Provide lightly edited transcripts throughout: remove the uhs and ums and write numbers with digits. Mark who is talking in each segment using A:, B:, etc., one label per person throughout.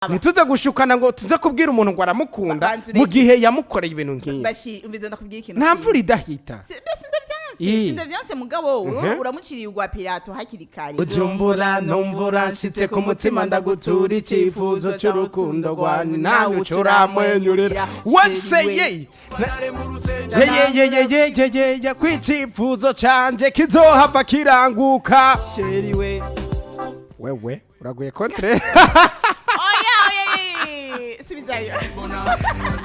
A: Ntituze gushukana ngo tuze kubwira umuntu ngo aramukunda
B: Banza
A: mu
B: ureke.
A: gihe yamukoreye ibintu nk'ibi.
B: Bashi, umviza, ndakubwira ikintu
A: Nta
B: kimwe.
A: mvura idahita.
B: Mbese ndavyanse. Sindavyanse, mugabo wowe uramuciriye urwa Pilato hakiri kare.
A: Bujumbura numvura nshitse ku mutima, ndagutura icyifuzo cy'urukundo rwanyu, nawe ucuramwenyurira wese ye yeyeyeyeyeyeye ko icyifuzo canje kizohava kiranguka.
B: Chéri we.
A: Wewe uraguye contre.
B: Oya, oya, oya, subizayo.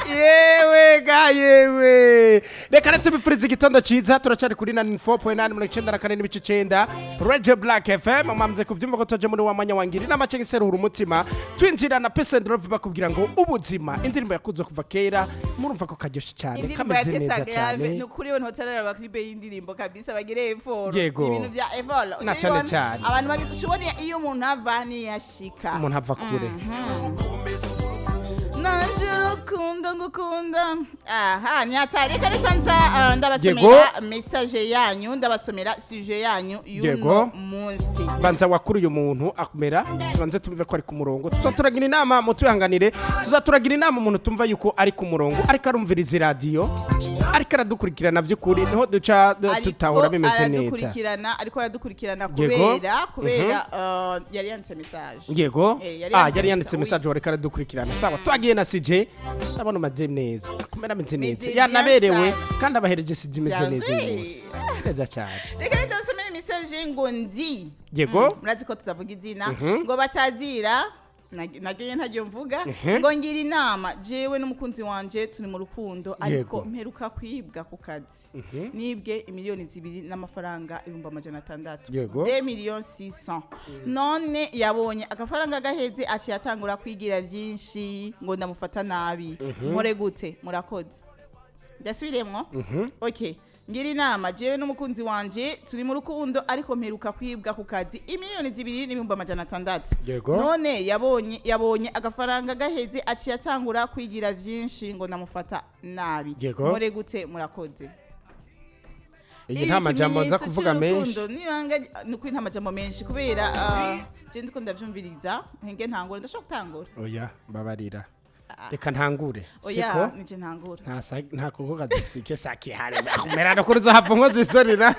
A: Yewe ga yewe, reka retse bipfuriza igitondo ciza. Turacari kuri 94.8, 94.9, Radio Black FM. Mwamaze kuvyumva ko twaje muri wa mwanya wangira inama canke iseruhura umutima, twinjira na Peace and Love, bakubwira ngo ubuzima, indirimbo yakunzwe kuva kera. Murumva ko karyoshe cyane.
B: Indirimbo ya
A: Kameze neza
B: Tesa Grave.
A: cyane.
B: Ni ukuri we ntotarara clip y'indirimbo kabisa, bagire effort. Ibintu bya effort.
A: Na cane cane.
B: Abantu bagishobora iyo umuntu ava niyashika.
A: Umuntu ava kure.
B: Nanje urukundo ngukunda aha ni hatari. Reka rero nza ndabasomera message yanyu, ndabasomera sujet yanyu y'uno munsi.
A: Banza wakuri uyu muntu akumera, tubanze tumve ko ari ku murongo. Tuzaturagira inama, mutuhanganire, tuzaturagira inama umuntu tumva yuko ari ku murongo, ariko arumviriza iradiyo, ariko aradukurikirana by'ukuri, niho duca tutahura bimeze neza.
B: Aradukurikirana, ariko aradukurikirana kubera yari yanditse message. Yari yanditse
A: Yari yanditse
B: message.
A: Message, wareka aradukurikirana. Sawa, twagiye na CJ, ndabona umaze neza, akumera ameze neza.
B: Meze
A: Yanaberewe.
B: bien sana.
A: Kandi abahereje CJ imeze neza uyu
B: Bien.
A: munsi, neza cyane.
B: Reka rero ndabasomera message ngo ndi murazi ko tutavuga izina, ngo batazira naryo ntaryo mvuga. Ngo ngira inama, jewe n'umukunzi wanje turi mu rukundo, ariko mperuka kwibwa ku kazi. Nibwe imiliyoni 2 n'amafaranga 600,000. 2 millions 600. None yabonye agafaranga gaheze, aciye atangura kwigira byinshi ngo ndamufata nabi. Nkore gute? Murakoze. Ndasubiremwo. Okay, ngira inama, jewe n'umukunzi wanje turi mu rukundo, ariko mperuka kwibwa ku kazi imiliyoni 2 n'ibihumbi 600. None yabonye agafaranga gaheze, aciye atangura kwigira vyinshi ngo ndamufata nabi. Nkore gute? Murakoze.
A: Iyi nta majambo nza kuvuga menshi.
B: Nibanga nukuri nta majambo menshi kubera je ndiko ndavyumviriza. Nkenge ntangure, ndashobora gutangura.
A: Oya, mbabarira, reka ntangure.
B: Oya.
A: Siko.
B: Nije ntangura.
A: Nta nta kuvuga dufise sakihare akumera no kuri zo nko zisorera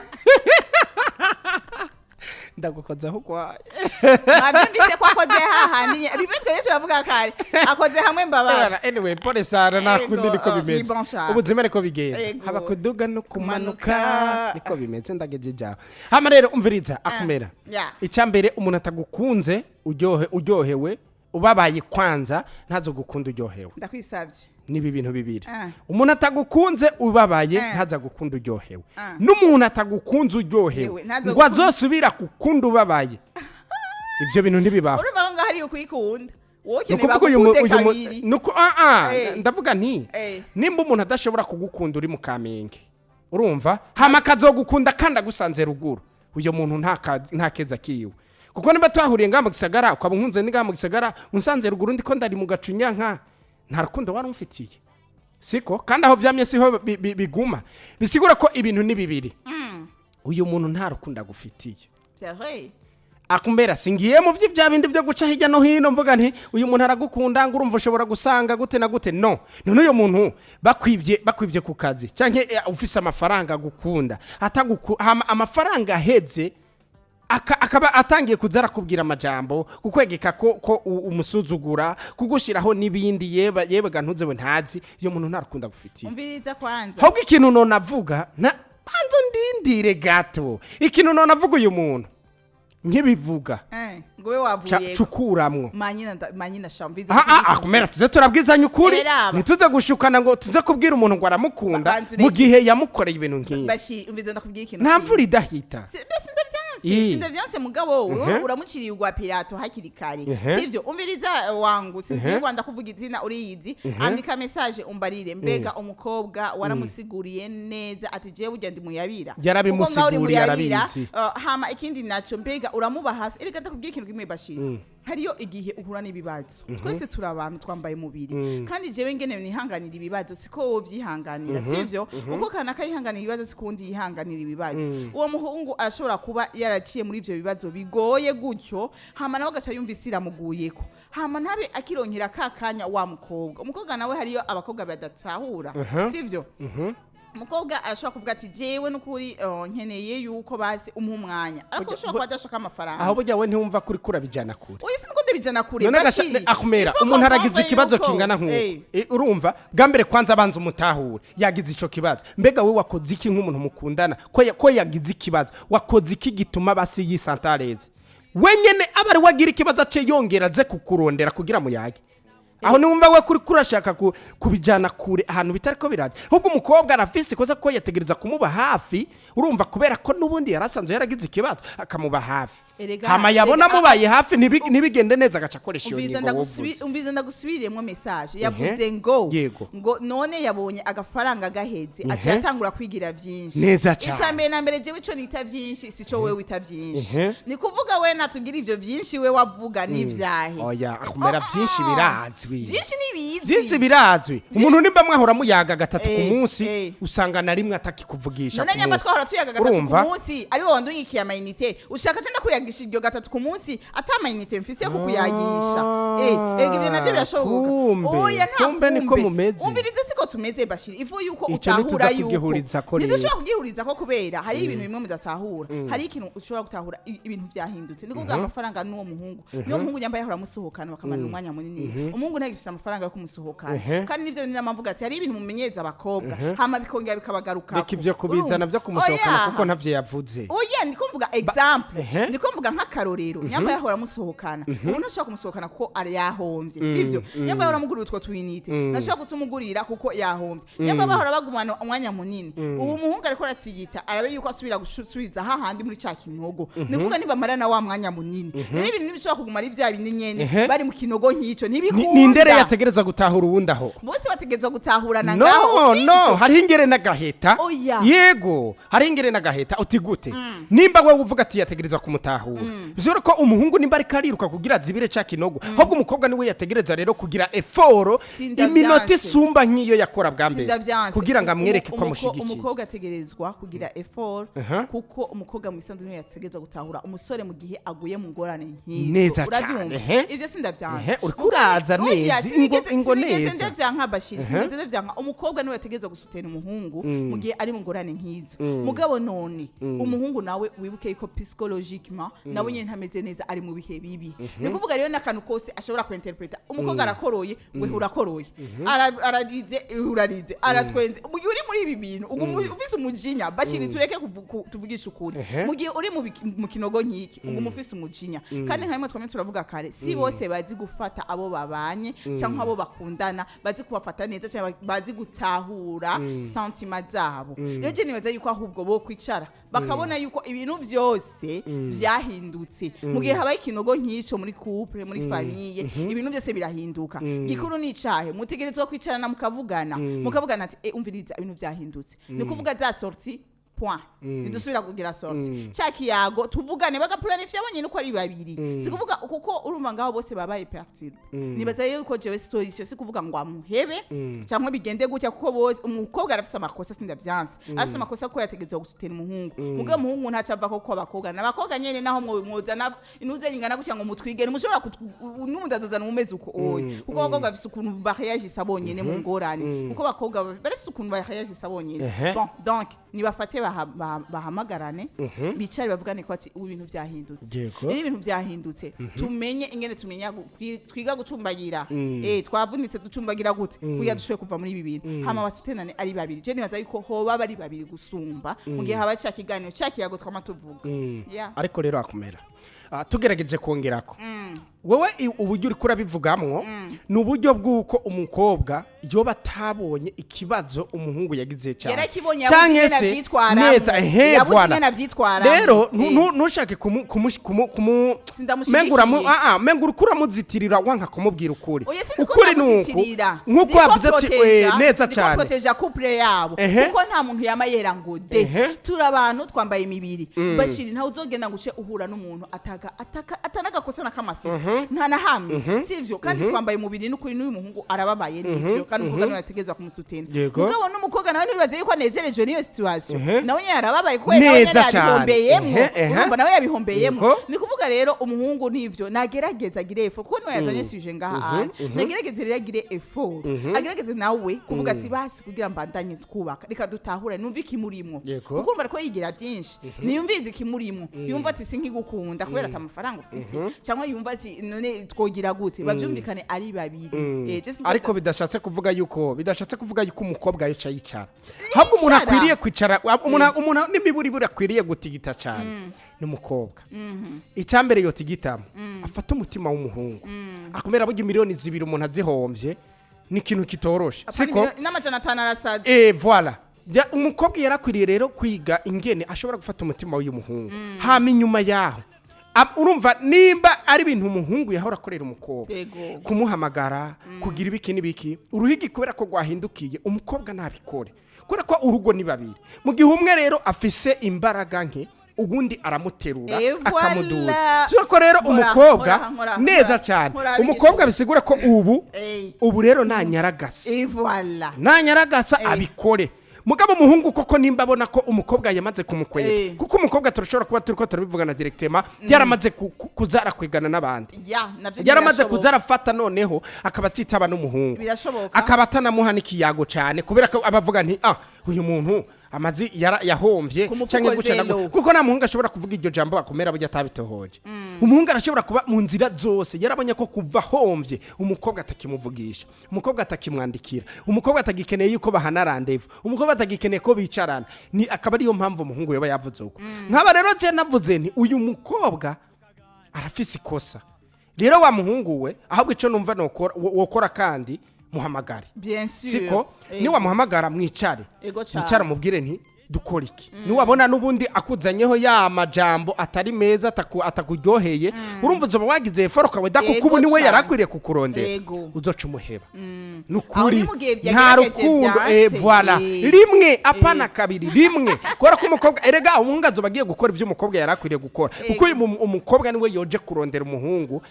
A: ndagukozaho kwa
B: Mwavyumvise ko akoze hahandi bimwe twebwe turavuga kare, akoze hamwe mbabara.
A: Ebana, anyway, pole sana, nakundi niko bimeze.
B: Ni bon chance.
A: Ubuzima niko bigenda. Haba kuduga no kumanuka.
B: Kumanuka.
A: Niko bimeze, ndageje jaho. Hama rero umviriza, akumera Icyambere, umuntu atagukunze uryohe uryohewe ubabaye, kwanza ntazo gukunda uryohewe.
B: Ndakwisavye.
A: Nibi bintu bibiri. Umuntu atagukunze ubabaye ntaza gukunda uryohewe. N'umuntu atagukunze uryohewe
B: Yewe, ntaza
A: ngo azosubira gukunda ubabaye, ivyo bintu ntibibaho.
B: Urumva ko ngaho ari ukwikunda, wowe
A: Ni
B: ukeneye
A: ukuvuga uyu
B: bagukunde
A: uyu
B: kabiri.
A: Nuko ndavuga nti nimba umuntu adashobora kugukunda uri mu Kamenge, urumva, hama akazogukunda kandi agusanze ruguru, uyo muntu nta keza kiwe. Kuko niba twahuriye ngaha mu gisagara, ukaba unkunze ndi ngaha mu gisagara, unsanze ruguru ndiko ndari mu Gacunyanka, nta rukundo wari umfitiye. Siko kandi aho vyamye siho biguma. Bisigura ko ibintu ni bibiri: uyu muntu nta rukundo agufitiye.
B: C'est vrai.
A: Akumbera singiye mu bya bindi byo guca hirya no hino mvuga nti uyu muntu aragukunda, ngo urumva ushobora gusanga gute na gute. No none uyu muntu bakwibye ku kazi, cyangwa ufise amafaranga agukunda hama amafaranga aheze, akaba atangiye kuza arakubwira amajambo kukwegeka ko umusuzugura, kugushyiraho n'ibindi, yeba yebega ntuzewe ntazi, iyo muntu nta rukundo agufitiye.
B: Umviriza kwanza.
A: Ahubwo ikintu none avuga na banzo ndindire gato, ikintu none avuga, uyu muntu nkibivuga
B: Ngo we wavuye
A: cukuramwo.
B: Manyina manyina shamviza.
A: Akumera tuze turabwizanya ukuri.
B: Eraba.
A: Ntituze gushukana ngo tuze kubwira umuntu ngo aramukunda
B: Banza ureke.
A: mu gihe yamukoreye ibintu nk'ibi.
B: Bashi, umviza, ndakubwira ikintu
A: Nta
B: kimwe.
A: mvura idahita.
B: Mbese ndavyanse. Sindavyanse, mugabo wewe uramuciriye urwa Pilato hakiri kare. Sivyo? Umviriza, wangu sinzi Rwanda kuvuga izina, uriyizi. Andika message umbarire, mbega umukobwa waramusiguriye neza ati jewe burya ndi muyabira?
A: Yarabimusiguriye,
B: Kuko ngaho uri muyabira,
A: arabizi.
B: Hama ikindi naco, mbega uramuba hafi? Erega ndakubwira ikintu kimwe, Bashiri. Hariyo igihe uhura n'ibibazo. Twese turi abantu, twambaye umubiri, kandi jewe ngene nihanganira ibibazo siko wowe vyihanganira, sivyo? Uko kanaka yihanganira ibibazo siko uwundi yihanganira ibibazo. Uwo muhungu arashobora kuba yaraciye muri ivyo bibazo bigoye gutyo, hama nawe agaca yumva isi iramuguyeko, hama ntabe akironkera ka kanya wa mukobwa. Umukobwa nawe, hariyo abakobwa badatahura, sivyo? Umukobwa arashobora kuvuga ati: "Jewe n'ukuri nkeneye yuko basi umuha umwanya," ariko ushobora kuba adashaka amafaranga.
A: Aho burya we ntiwumva kuri kurabijana kure?
B: Oya, siniko ndabijana kure.
A: None
B: Bashiri.
A: Akumera
B: Ifo
A: umuntu aragize
B: comprendre
A: ikibazo kingana nk'uko. Urumva, bwa mbere kwanza abanza umutahure yagize ico kibazo. Mbega we wakoze iki nk'umuntu mukundana ko yagize ikibazo? Wakoze iki gituma basi yisantareze wenyene, aba ari wagira ikibazo, ace yongera aze kukurondera kugira muyage? Aho niwumva we kuri kurashaka kubijana kure ahantu bitari ko biraje. Ahubwo umukobwa arafise ikosa ko yategereza kumuba hafi, urumva, kubera ko n'ubundi yarasanzwe yaragize ikibazo, akamuba hafi. Hama yabona amubaye hafi ntibigende neza, agaca akoresha iyo
B: Umviriza,
A: ngingo wovuze.
B: Umviriza, ndagusubiriyemo message yavuze ngo ngo none yabonye agafaranga gaheze, aciye atangura kwigira vyinshi.
A: Neza cane.
B: Icya mbere na mbere, jewe ico nita vyinshi sico wewe wita vyinshi. Ni kuvuga we natubwira ivyo vyinshi we wavuga n'ivyahe?
A: Oya, akumera,
B: Oh,
A: byinshi
B: oh.
A: birazwi.
B: Vyinshi ntibizwi.
A: Byinshi birazwi. Umuntu nimba mwahora muyaga gatatu ku munsi, usanga na rimwe atakikuvugisha
B: None
A: ku
B: nyamba
A: munsi.
B: twahora tuyaga gatatu ku
A: Urumva?
B: munsi, ari wowe wandungikiye amayinite, ushaka ce ndakuyagisha iryo gatatu ku munsi ata amayinite mfise yo kukuyagisha? Ega ivyo navyo birashoboka.
A: Kumbe,
B: Oya, nta
A: kumbe niko
B: kumbe.
A: mumeze.
B: Umvirize, siko tumeze, Bashiri. Ifu yuko
A: Ico
B: utahura
A: ntituza
B: yuko
A: kugihurizako rero.
B: Ntidushobora kugihurizako kubera hari ibintu bimwe mudatahura. Hari ikintu ushobora gutahura, ibintu vyahindutse. Ni kuvuga amafaranga n'uwo muhungu, niwo muhungu nyamba yahora amusohokana bakamarana umwanya munini, umuhungu ntagifise amafaranga yo kumusohokana. Kandi nivyo ni mpamvu ati hari ibintu mumenyereza abakobwa, hama bikongera bikabagaruka.
A: Reka ivyo kubizana byo kumusohokana, kuko ntavyo yavuze.
B: Oya, ndiko mvuga example. Ndiko mvuga nk'akarorero. Nyamba yahora amusohokana, ubu ntashobora kumusohokana kuko ari yahombye, sivyo? Nyamba yahora amugurira utwo tuyinite, ntashobora kutumugurira kuko yahombye. Nyamba bahora bagumana umwanya munini, ubu umuhungu ariko aratigita arabe yuko asubira gusubiza hahandi muri ca kinogo. Ni kuvuga nibamarana wa mwanya munini, rero ibintu ntibishobora kuguma ari vya bindi nyene bari mu kinogo nk'ico. Ntibikunda.
A: Ni indere yategereza gutahura uwundi aho?
B: Bose bategerezwa gutahurana
A: No.
B: ngaho.
A: No, hariho ingere n'agaheta.
B: Oya.
A: Yego, hariho ingere n'agaheta. Uti gute? Nimba wewe uvuga ati yategerezwa kumutahura, bisigura ko umuhungu nimba ariko ariruka kugira azibire ca kinogo, ahubwo umukobwa niwe yategereza rero kugira effort
B: Sindavyanse.
A: iminota isumba nk'iyo yakora bwa mbere
B: Sindavyanse.
A: kugira ngo amwereke ko amushigikiye.
B: Umukobwa ategerezwa kugira effort, kuko umukobwa mu bisanzwe niwe yategerezwa gutahura umusore mu gihe aguye mu ngorane nk'izo.
A: Neza
B: Uravyumva?
A: cane, ehe.
B: Ivyo sindavyanse.
A: Ehe, uriko uraza
B: Oya,
A: neza, ingo
B: sinigeze
A: neza.
B: ndavyanka, Bashiri, sinigeze ndavyanka. Umukobwa niwe yategerezwa gusutena umuhungu mu gihe ari mu ngorane nk'izo. Mugabo none umuhungu nawe wibuke yuko psychologiquement nawe nyene ntameze neza, ari mu bihe bibi. Ni kuvuga rero n'akantu kose ashobora kuinterpreta. Umukobwa arakoroye, we urakoroye, ararize, urarize, aratwenze. Mu gihe uri muri ibi bintu uguma ufise umujinya. Bashiri, tureke tuvugishe ukuri. Mu gihe uri mu kinogo nk'iki, uguma ufise umujinya. Kandi nka rimwe twamye turavuga kare, si bose bazi gufata abo babanye cyangwa abo bakundana, bazi kubafata neza cyangwa bazi gutahura sentiments zabo. Rero je nibaza yuko ahubwo bo kwicara bakabona yuko ibintu byose byahindutse. Mu gihe habaye ikinogo nk'ico muri couple, muri famille, ibintu byose birahinduka. Gikuru ni icahe? Mutegerezwa kwicarana mukavugana, mukavugana ati: "Umviriza, ibintu byahindutse." Ni kuvuga za sortie, point, ntidusubira kugira sortie, cya kiyago, tuvugane, bagaplanifya bonyine uko ari babiri. Si kuvuga kuko urumva ngaho bose babaye perturbé. Nibaza yuko jewe solution si kuvuga ngo amuhebe cyangwa bigende gutya, kuko bose, umukobwa arafise amakosa, sindavyanse, arafise amakosa ko yategerezwa gusutera umuhungu. Mugabo umuhungu ntaco ava ko abakobwa n'abakobwa nyene, naho mwozana inuze ingana gutya ngo mutwige, ntimushobora n'ubundi azozana umumeze uko oya, kuko abakobwa bafise ukuntu bareagisa bonyene mu ngorane, kuko abakobwa barafise ukuntu bareagisa bonyene. Bon, donc nibafate bahamagarane, bicare, bavugane ko ati ubu ibintu byahindutse. Rero ibintu byahindutse, tumenye ingene tumenya twiga gucumbagira. Twavunitse, ducumbagira gute kugira dushoboye kuva muri ibi bintu? Hama basutenane ari babiri. Je nibaza yuko hoba bari babiri gusumba mu gihe haba ca kiganiro, ca kiyago twama tuvuga. Yeah.
A: Ariko rero akumera, tugerageje kongerako, wowe uburyo uriko urabivugamwo ni uburyo bw'uko umukobwa Yoba atabonye ikibazo umuhungu yagize cyane.
B: Yarakibonye, yabuze
A: Canke
B: ingene
A: se
B: avyitwaramwo.
A: neza, ehe,
B: Yabuze
A: voilà.
B: ingene avyitwaramwo.
A: Rero ntushake kumu
B: Sindamushigikiye.
A: mengura mu ah ah, menga uriko uramuzitirira, wanka kumubwira ukuri.
B: Oya, siniko
A: Ukuri nuku
B: ndamuzitirira.
A: nkuko
B: Ndiko
A: wavuze ati neza
B: ndiko
A: cyane.
B: proteja couple yabo, kuko nta muntu yama yera ngo de. Turi abantu twambaye imibiri, Bashiri. Ntawe uzogenda ngo uce uhura n'umuntu ataka ataka atanagakosa na kamafisi, nta na hamwe, sivyo? Kandi twambaye umubiri n'ukuri. N'uyu muhungu arababaye, nivyo, kandi umukobwa niwe yategerezwa kumusutena. Mugabo n'umukobwa nawe ntibibaze yuko anezerejwe n'iyo situation. Nawe nyene yarababaye, kuko nawe nyene yabihombeyemwo. Urumva, nawe yabihombeyemwo. Ni kuvuga rero umuhungu nivyo, nagerageza agire effort, kuko niwe yazanye sujet ngaha aya. Nagerageze rero agire effort, agerageze nawe kuvuga ati: "Basi kugira mbandanye twubaka, reka dutahure, numve ikimurimwo." Kuko urumva ariko yigira byinshi, niyumvize ikimurimwo, yumva ati: "Sinkigukunda kubera ata amafaranga ufise," cyangwa yumva ati: "None twogira gute?" Bavyumvikane ari babiri.
A: Ariko bidashatse kuvuga yuko umukobwa yica yicara, ahubwo umuntu
B: Yicara.
A: akwiriye kwicara, umuntu n'imiburiburi akwiriye gutigita cyane ni umukobwa. Icyambere yotigitamo, afata umutima w'umuhungu akomera. Burya miliyoni 2 umuntu azihombye ni ikintu kitoroshe, siko?
B: N'500 arasaze.
A: Voilà. Umukobwa yarakwiriye rero kwiga ingene ashobora gufata umutima w'uyu muhungu, hama inyuma yaho urumva nimba ari ibintu umuhungu yahora akorera umukobwa, kumuhamagara, kugira ibiki n'ibiki, uruhigi kubera ko rwahindukiye umukobwa ntabikore, kubera ko urugo ni babiri. Mu gihe umwe rero afise imbaraga nke, ubundi aramuterura,
B: Et voilà.
A: akamudura. Kubera ko rero umukobwa neza cyane,
B: nkora
A: umukobwa
B: bigisha.
A: bisigura ko ubu ubu rero nanyaragasa,
B: Et voilà.
A: nanyaragasa abikore. Mugabo umuhungu koko nimba abona ko umukobwa yamaze kumukwega, kuko umukobwa turashobora kuba turiko turabivugana directement, yaramaze kuza arakwegana n'abandi,
B: Ya navyo
A: yaramaze
B: birashoboka.
A: kuza arafata, noneho akaba atitaba n'umuhungu,
B: Birashoboka.
A: akaba atanamuha n'ikiyago cyane, kubera ko abavuga nti: "Ah, uyu muntu amazi yahomvye
B: Ku mufuko
A: canke gutya na
B: zero.
A: gutya." Kuko nta muhungu ashobora kuvuga iryo jambo akomera burya atabitohoje. Umuhungu arashobora kuba mu nzira zose yarabonye ko kuva ahomvye umukobwa atakimuvugisha, umukobwa atakimwandikira, umukobwa atagikeneye yuko bahana rendez-vous, umukobwa atagikeneye ko bicarana, ni akaba ariyo mpamvu umuhungu yoba yavuze uko. Nkaba rero je navuze nti uyu mukobwa arafise ikosa. Rero wa muhungu we, ahubwo ico numva nokora, wokora kandi muhamagare.
B: Bien sûr.
A: Siko? Niwamuhamagara mwicare,
B: Ego cane.
A: mwicare umubwire nti: "Dukora iki?" Niwabona n'ubundi akuzanyeho ya majambo atari meza, atakuryoheye, urumva uzoba wagize effort kawe da, kuko ubu niwe yarakwiriye kukurondera. Uzoca umuheba.
B: Aho
A: Nukuri
B: ni mu gihe
A: nta
B: yagerageje
A: rukundo.
B: vyanse.
A: Voilà. Rimwe, apana kabiri, rimwe, kubera ko umukobwa erega umuhungu azoba agiye gukora ibyo umukobwa yarakwiriye gukora, kuko uyu umukobwa niwe yoje kurondera umuhungu,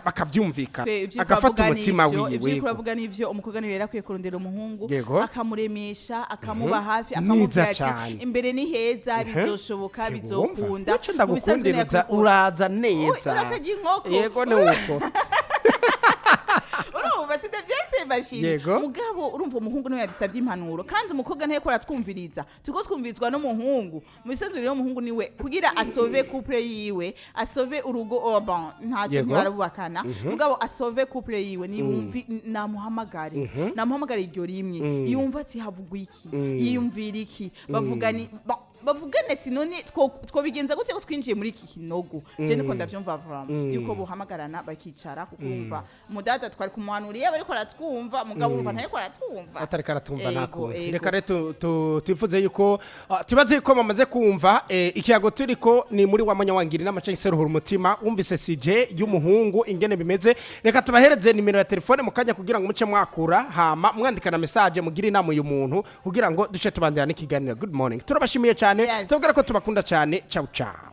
A: akavyumvikana,
B: Ivyo
A: agafata
B: uravuga
A: umutima
B: nivyo,
A: wiwe.
B: ivyo uriko uravuga nivyo. Umukobwa niwe yarakwiye kurondera umuhungu, akamuremesha, akamuba hafi,
A: Neza
B: akamubwira ati:
A: cane.
B: "Imbere ni heza, bizoshoboka, bizokunda."
A: Nico ndagukundira, uraza neza.
B: Urakarya inkoko.
A: Yego, ni uko.
B: Urumva sida byese, Bashiri. Mugabo urumva umuhungu niwe yadusabye impanuro, kandi umukobwa nteko aratwumviriza, turiko twumvirizwa n'umuhungu. Mu bisanzwe rero umuhungu niwe kugira asove couple yiwe, asove urugo. Oh bon, ntacyo ntibarabubakana, mugabo asove couple yiwe nibumvi, namuhamagare, namuhamagare iryo rimwe, yumva ati: "Havugwa iki?" Yiyumvira iki, bavugani bavugane ati: "None twobigenza gute ko twinjiye muri iki kinogo?" Je niko ndavyumva vraiment, yuko buhamagarana bakicara, kuko urumva umudada twari kumuhanura iyo bariko aratwumva, mugabo urumva ntariko aratwumva.
A: Atariko aratumva, nta kundi. Reka rero twifuze yuko tubaze yuko bamaze kumva ikiyago turiko ni muri wa mwanya wangira inama canke seruhura umutima. Wumvise sujet y'umuhungu ingene bimeze. Reka tubahereze nimero ya telefone mu kanya kugira ngo muce mwakura, hama mwandikana message, mugire inama uyu muntu kugira ngo duce tubandana n'ikiganiro. Good morning, turabashimiye cyane. Tubwira ko tubakunda cyane. Ciao ciao.